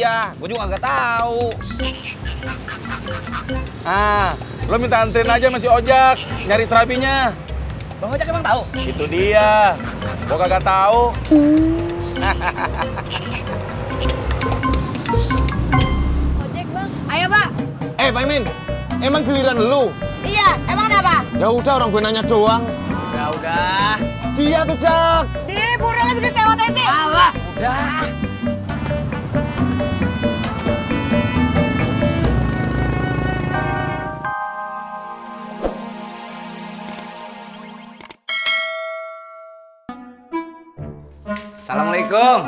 dia. Gue juga nggak tahu. Ah, lo minta anterin aja sama si Ojak nyari serabinya. Bang Ojak emang tahu? Itu dia. Gue kagak tahu. Ojek bang. Ayo pak. Pak Imin, emang giliran lu? Iya, emang kenapa? Ya udah orang gue nanya doang. Udah. Dia tuh Jak. Di burung lebih gede sewa sih. Alah, udah. Assalamualaikum.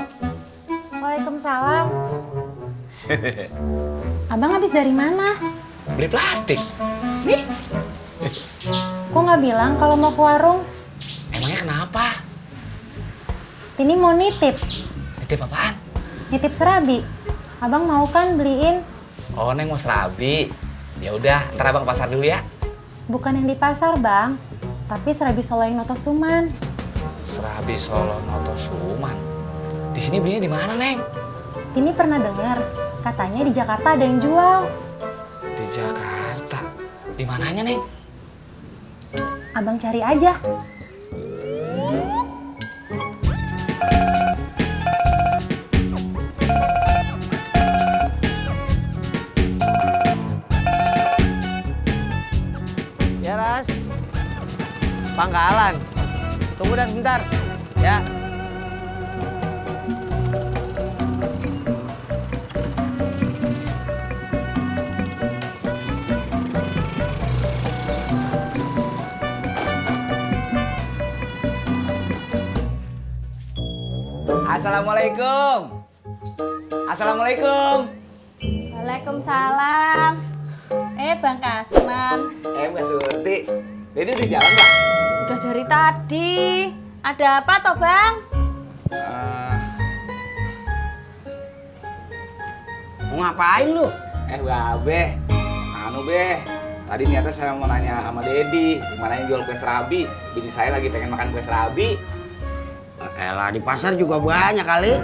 Waalaikumsalam. Abang habis dari mana? Beli plastik. Nih. Kok nggak bilang kalau mau ke warung? Emangnya kenapa? Ini mau nitip. Nitip apaan? Nitip serabi. Abang mau kan beliin? Oh, Neng mau serabi. Ya udah, ntar abang ke pasar dulu ya. Bukan yang di pasar, Bang. Tapi serabi Solo yang Noto Suman. Serabi Solo Noto Suman. Di sini belinya di mana, Neng? Ini pernah dengar? Katanya di Jakarta ada yang jual. Di Jakarta. Di mananya, Neng? Abang cari aja. Ya, Ras. Pangkalan. Tunggu dah sebentar. Ya. Assalamualaikum. Assalamualaikum. Waalaikumsalam. Bang Kasman. Mbak Surti. Dedi udah jalan, Mbak? Udah dari tadi. Ada apa toh, Bang? Mau ngapain lu? Babe. Anu, Be. Tadi niatnya saya mau nanya sama Dedi, gimana yang jual kue serabi. Bini saya lagi pengen makan kue serabi. Elah, di pasar juga banyak kali.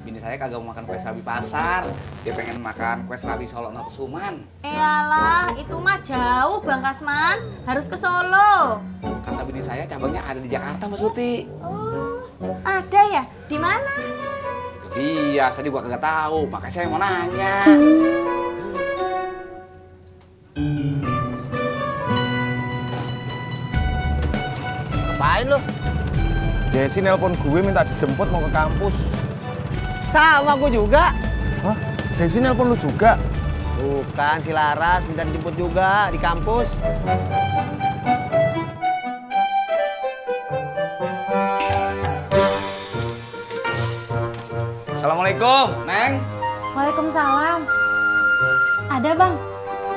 Bini saya kagak mau makan kue serabi pasar. Dia pengen makan kue serabi Solo Noto Suman. Iyalah, itu mah jauh, Bang Kasman. Harus ke Solo. Kata bini saya cabangnya ada di Jakarta, Mbak Surti. Oh, ada ya? Di mana? Itu dia, saya juga kagak tahu. Makanya saya mau nanya. Ngapain lu? Jesse nelpon gue minta dijemput mau ke kampus. Sama gue juga. Hah? Jesse nelpon lu juga? Bukan, si Laras minta dijemput juga di kampus. Assalamualaikum, Neng. Waalaikumsalam. Ada, Bang.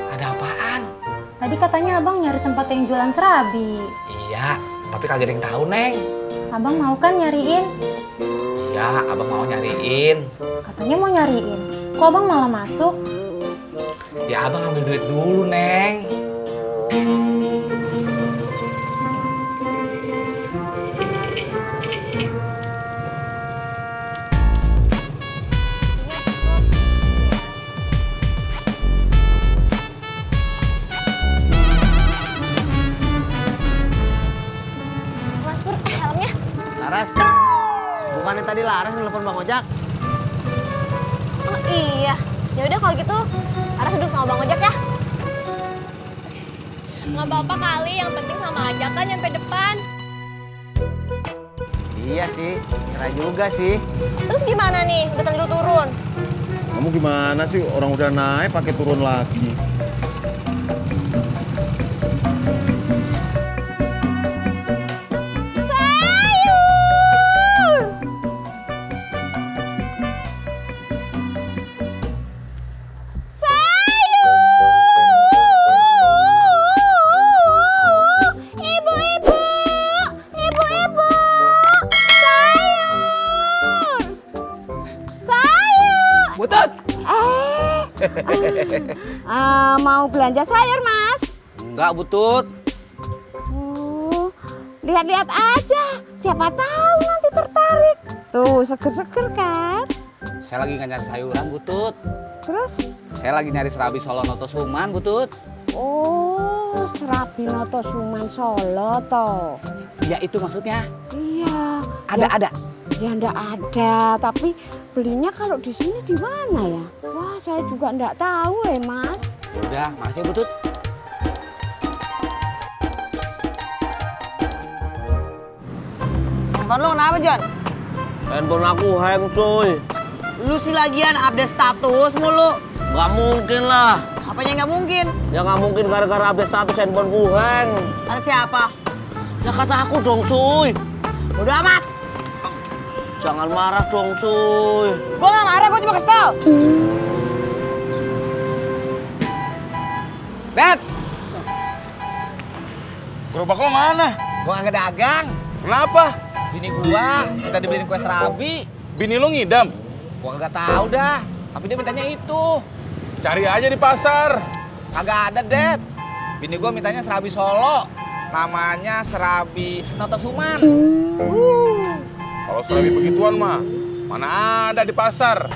Ada apaan? Tadi katanya Abang nyari tempat yang jualan serabi. Iya, tapi kagak ada yang tahu, Neng. Abang mau kan nyariin? Ya, abang mau nyariin. Katanya mau nyariin. Kok Abang malah masuk? Ya, abang ambil duit dulu, Neng. Mas Pur, helmnya. Laras, bukannya tadi Laras nelfon Bang Ojak? Oh iya. Ya udah kalau gitu, Aras duduk sama Bang Ojak ya. Nggak apa-apa kali, yang penting sama aja kan nyampe depan. Iya sih, kira juga sih. Terus gimana nih? Udah terlalu turun. Kamu gimana sih? Orang udah naik pakai turun lagi. Butut. Mau belanja sayur, Mas? Enggak, Butut. Lihat-lihat aja. Siapa tahu nanti tertarik. Tuh, seger-seger kan? Saya lagi nggak nyari sayuran, Butut. Terus? Saya lagi nyari serabi Solo Noto Suman, Butut. Oh, serabi Noto Suman Solo toh. Ya itu maksudnya. Iya. Ada. Ya ndak ada, tapi belinya kalau di sini di mana ya? Wah, saya juga ndak tahu Mas. Udah, makasih Butut. Handphone lu kenapa, John? Handphone aku hang cuy. Lu sih lagian update status mulu. Gak mungkin lah. Apanya nggak mungkin? Ya gak mungkin gara-gara update status handphone ku hang. Kata siapa? Ya kata aku dong cuy. Bodo amat. Jangan marah dong cuy. Gua nggak marah, gua cuma kesel. Dad, Gerobak lo mana? gua nggak dagang. Kenapa? Bini gua minta dibeliin kue serabi. Bini lo ngidam? Gua nggak tahu dah. Tapi dia mintanya itu. Cari aja di pasar. Kagak ada, Dad. Bini gua mintanya serabi Solo. Namanya serabi Noto Suman. Kalau serabi begituan mah, mana ada di pasar.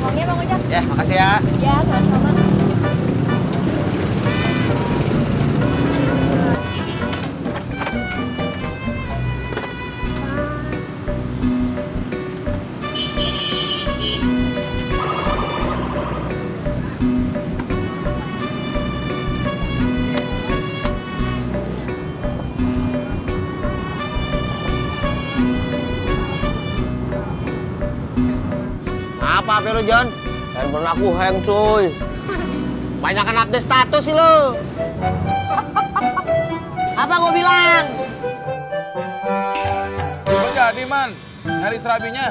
Uangnya Bang Ojak. Ya, makasih ya. Ya, sama-sama. Apa HP lu John? Handphone aku hang cuy. Banyakan update status sih lu. Apa gua bilang? Lo jadi man, nyari serabinya.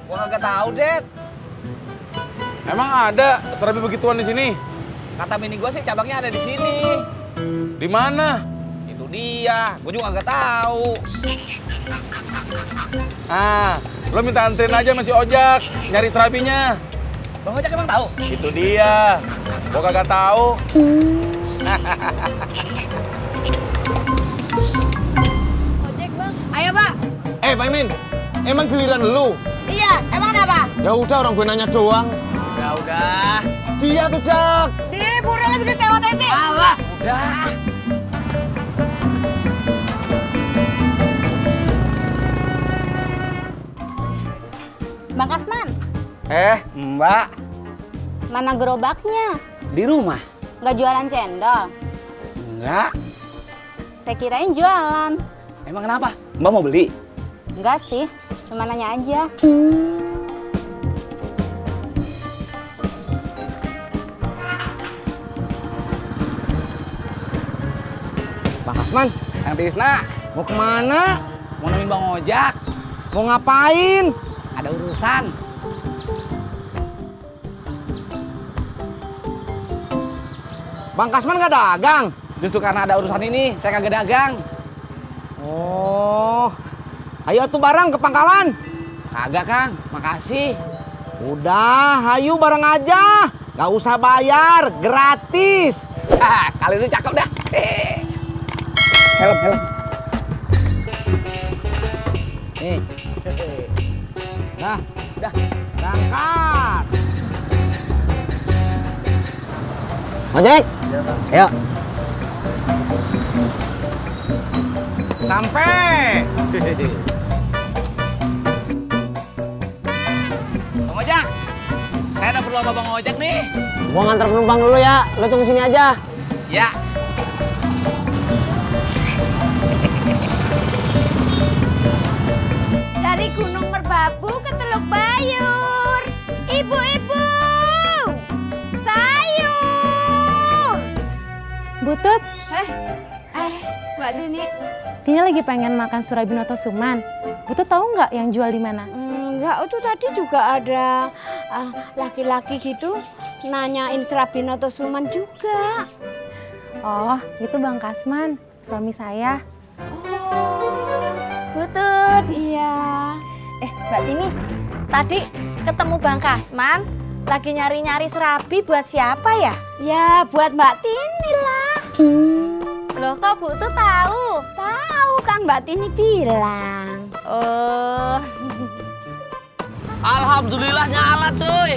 Gua kagak tahu, Dad. Emang ada serabi begituan di sini? Kata bini gua sih cabangnya ada di sini. Di mana? Itu dia. Gua juga kagak tahu. Ah, lo minta anterin aja sama si Ojak, nyari serabinya. Bang Ojak emang tahu? Itu dia. Gua kagak tahu. Ojek, Bang. Ayo, Pak. Pak Imin, emang giliran lu? Iya, emang kenapa? Ya udah orang gue nanya doang. Udah. Dia tuh Jak. Di burung lebih gede sewa tensi. Alah, udah. Bang Kasman, Mbak. mana gerobaknya? Di rumah? Nggak jualan cendol? Enggak. Saya kirain jualan. Emang kenapa? Mbak mau beli? Enggak sih, cuma nanya aja. Bang Kasman, Kang Tisna, mau kemana? mau nemuin Bang Ojak. Mau ngapain? Ada urusan. Bang Kasman gak dagang? Justru karena ada urusan ini, saya kagak dagang. Oh, ayo tuh barang ke pangkalan. Kagak, Kang. Makasih. Udah, ayo bareng aja. Gak usah bayar, gratis. Kali ini cakep dah. Helm. Nih. Nah, udah, berangkat. Ojek, ayo. Sampai. Bang Ojak, saya ada perlu sama Bang Ojak nih. Gua nganter penumpang dulu ya, lo tunggu sini aja. Ya. Dari Gunung Merbabu ke Teluk Bayur. Ibu-ibu, sayur. Butut, Mbak Tini. Tini lagi pengen makan surabi Noto Suman. Butut tahu nggak yang jual di mana? Enggak, itu tadi juga ada laki-laki gitu nanyain serabi Noto Suman juga. Oh, itu Bang Kasman, suami saya. Butut. Iya. Mbak Tini, tadi ketemu Bang Kasman, Lagi nyari-nyari serabi buat siapa ya? Ya buat Mbak Tini lah. Loh kok Bu tuh tahu? Tahu kan Mbak Tini bilang. Alhamdulillah nyala cuy.